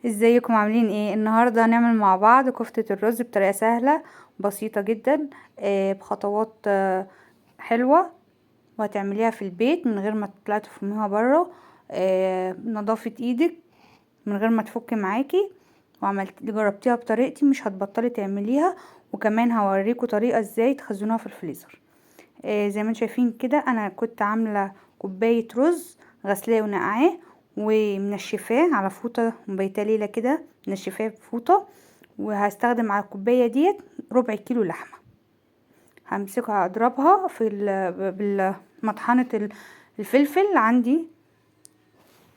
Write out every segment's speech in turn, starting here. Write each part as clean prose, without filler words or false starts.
ازيكم عاملين ايه؟ النهارده هنعمل مع بعض كفتة الرز بطريقة سهلة بسيطة جدا، بخطوات حلوة، وهتعمليها في البيت من غير ما تطلعي تفرميها بره، نظافة ايدك من غير ما تفك معاكي. جربتيها بطريقتي مش هتبطلي تعمليها، وكمان هوريكم طريقة ازاي تخزنوها في الفريزر. زي ما انتم شايفين كده انا كنت عاملة كوباية رز غسلاه ونقعاه ومنشفاه على فوطة مبيته ليلة كده، منشفاه بفوطة. وهستخدم على الكوباية ديت ربع كيلو لحمة، همسكها اضربها في بالمطحنة الفلفل عندي.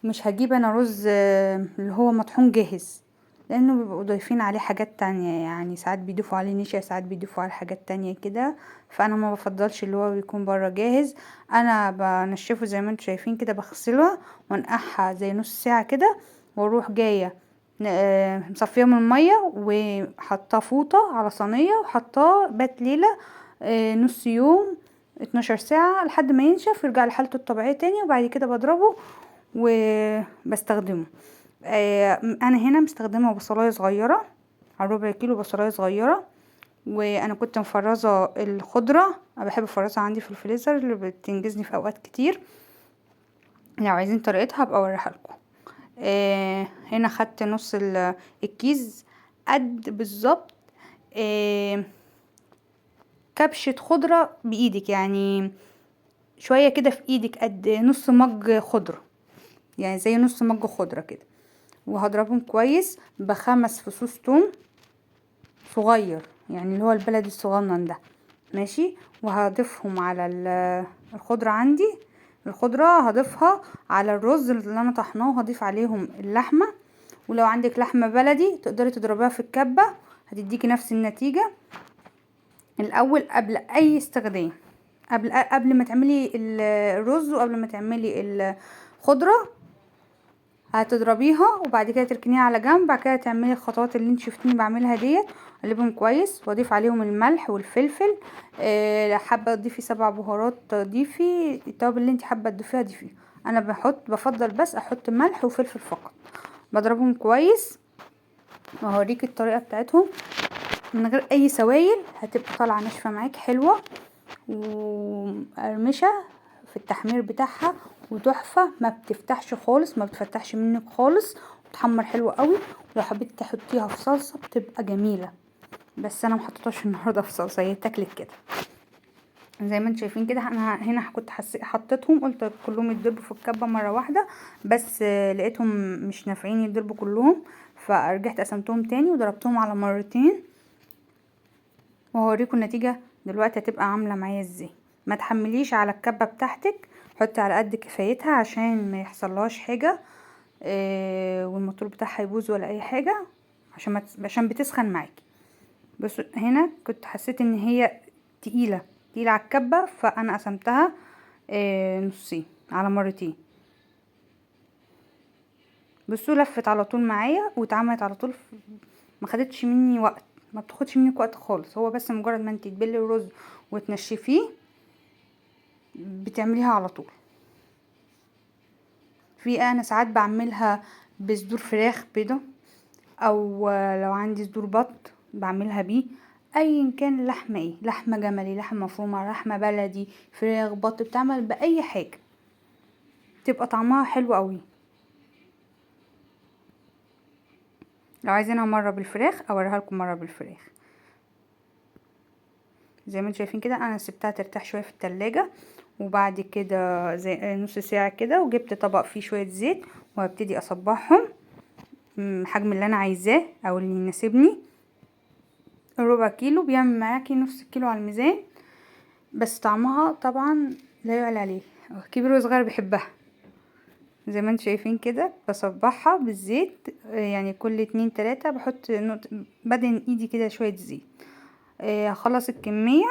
مش هجيب انا رز اللي هو مطحون جاهز، لانه بيبقوا ضايفين عليه حاجات تانية، ساعات بيضيفوا عليه نشا، ساعات بيضيفوا عليه حاجات تانية كده، فانا ما بفضلش اللي هو بيكون بره جاهز. انا بنشفه زي ما انتم شايفين كده، بغسله وانقعها زي نص ساعة كده، واروح جاية مصفيه من المية وحطاه فوطة على صينية، وحطاه بات ليلة، نص يوم 12 ساعة لحد ما ينشف ويرجع لحالته الطبيعية تاني، وبعد كده بضربه وبستخدمه. انا هنا مستخدمة بصلاية صغيرة، على ربع كيلو بصلاية صغيرة، وانا كنت مفرزة الخضرة، انا بحب افرزها عندي في الفريزر اللي بتنجزني في اوقات كتير. لو عايزين طريقتها هبقى اوريها لكم. هنا خدت نص الكيس قد بالظبط، كبشة خضرة بايدك، يعني شوية كده في ايدك قد نص مج خضرة، يعني زي نص مج خضرة كده. وهضربهم كويس ب5 فصوص توم صغير، يعني اللي هو البلدي الصغنن ده، ماشي. وهضيفهم على الخضرة عندي، الخضرة هضيفها على الرز اللي انا طحناه، وهضيف عليهم اللحمة. ولو عندك لحمة بلدي تقدري تضربيها في الكبة، هتديكي نفس النتيجة. الاول قبل اي استخدام، قبل ما تعملي الرز وقبل ما تعملي الخضرة هتضربيها، وبعد كده تركنيها على جنب. بعد كده تعملي الخطوات اللي انت شفتيني بعملها ديت، اقلبهم كويس واضيف عليهم الملح والفلفل. لو حابه تضيفي 7 بهارات ضيفي، التوابل اللي انت حابه تضيفيها ضيفيها. انا بفضل بس احط ملح وفلفل فقط. بضربهم كويس وهوريك الطريقه بتاعتهم من غير اي سوائل، هتبقى طالعه ناشفه معاك حلوه ومقرمشه في التحمير بتاعها وتحفه، ما بتفتحش خالص، ما بتفتحش منك خالص، وتحمر حلو قوي. ولو حبيتي تحطيها في صلصه بتبقى جميله، بس انا ما حطيتهاش النهارده في صلصه، هي اتاكلت كده زي ما انتم شايفين كده. انا هنا كنت حطيتهم، قلت كلهم يتضربوا في الكبه مره واحده، بس لقيتهم مش نافعين يتضربوا كلهم، فرجعت قسمتهم تاني وضربتهم على مرتين، وهوريكم النتيجه دلوقتي هتبقى عامله معايا ازاي. ما تحمليش على الكبه بتاعتك، حطي على قد كفايتها عشان ما يحصلهاش حاجه، والموتور بتاعها يبوظ ولا اي حاجه، عشان بتسخن معاكي. بس هنا كنت حسيت ان هي تقيله على الكبه، فانا قسمتها، نصين على مرتين. بصوا لفت على طول معايا واتعملت على طول، ما خدتش مني وقت، ما بتاخدش منك وقت خالص. هو بس مجرد ما انت تبلي الرز وتنشفيه بتعمليها على طول. في انا ساعات بعملها بصدور فراخ بيضه، او لو عندي صدور بط بعملها بيه، ايا كان لحمه ايه، لحمه جملي، لحمه مفرومه، لحمه بلدي، فراخ، بط، بتعمل باي حاجه تبقى طعمها حلو قوي. لو عايزينها مره بالفراخ اوريها لكم مره بالفراخ. زي ما انتم شايفين كده انا سبتها ترتاح شويه في التلاجة، وبعد كده زي نص ساعه كده، وجبت طبق فيه شويه زيت وهبتدي اصبعهم الحجم اللي انا عايزاه او اللي يناسبني. ربع كيلو بيعمل معاكي نص كيلو على الميزان، بس طعمها طبعا لا يعلى عليه، كبير وصغير بيحبها. زي ما انتم شايفين كده بصبعها بالزيت، يعني كل 2 3 بحط نقطة، بدهن ايدي كده شوية زيت. هخلص الكمية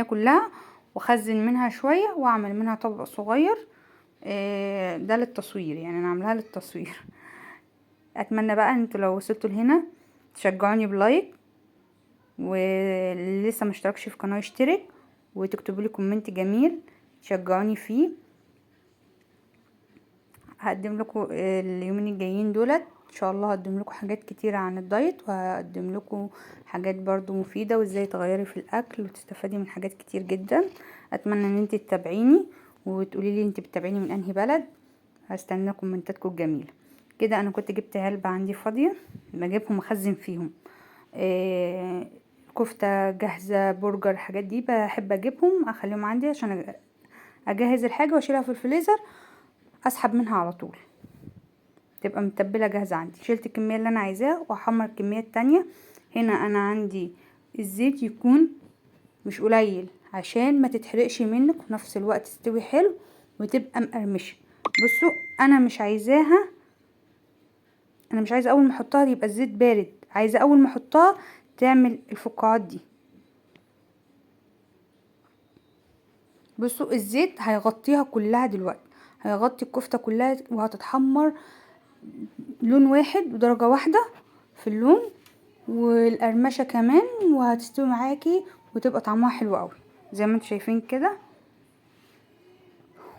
كلها واخزن منها شوية واعمل منها طبق صغير، ده للتصوير، يعني انا عاملاها للتصوير. اتمنى بقى انتوا لو وصلتوا لهنا تشجعوني بلايك، واللي لسه ما اشتركش في القناة يشترك، وتكتبوا لي كومنت جميل تشجعوني فيه. هقدم لكم اليومين الجايين دولت ان شاء الله، هقدم لكم حاجات كتيرة عن الدايت، وهقدم لكم حاجات برضو مفيدة وازاي تغيري في الاكل وتستفادي من حاجات كتير جدا. اتمنى ان انت تتابعيني وتقولي لي انت بتتابعيني من انهي بلد. هستنى كومنتاتكم الجميلة. كده انا كنت جبت علبة عندي فاضية بجيبهم اخزن فيهم كفته جاهزة، برجر، الحاجات دي بحب اجيبهم اخليهم عندي عشان اجهز الحاجة واشيلها في الفريزر، اسحب منها على طول، تبقى متبله جاهزة عندي. شلت الكمية اللي انا عايزاها واحمر الكمية التانية. هنا انا عندي الزيت يكون مش قليل عشان ما تتحرقش منك، وفي نفس الوقت تستوي حلو وتبقى مقرمشه. بصوا انا مش عايزاها، انا مش عايزه اول ما احطها يبقى الزيت بارد، عايزه اول ما احطها تعمل الفقاعات دي. بصوا الزيت هيغطيها كلها دلوقتي، هيغطي الكفتة كلها وهتتحمر لون واحد ودرجة واحدة في اللون والقرمشه كمان، وهتستوي معاكي وتبقى طعمها حلو قوي زي ما انتم شايفين كده.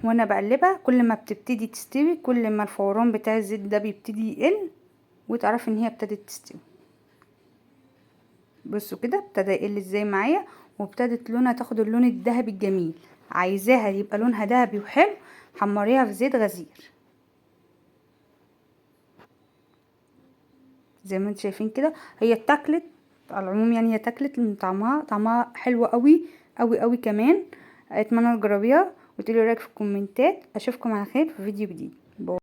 وانا بقلبها كل ما بتبتدي تستوي كل ما الفوران بتاع الزيت ده بيبتدي يقل، وتعرفي ان هي ابتدت تستوي. بصوا كده ابتدى يقل ازاي معايا، وابتدت لونها تاخد اللون الذهبي الجميل. عايزاها يبقى لونها ذهبي وحلو، حمريها في زيت غزير زي ما انتم شايفين كده. هي اتاكلت على العموم، يعني هي اتاكلت من طعمها حلو قوي قوي قوي كمان. اتمنى تجربيها وتقولي رايك في الكومنتات. اشوفكم على خير في فيديو جديد.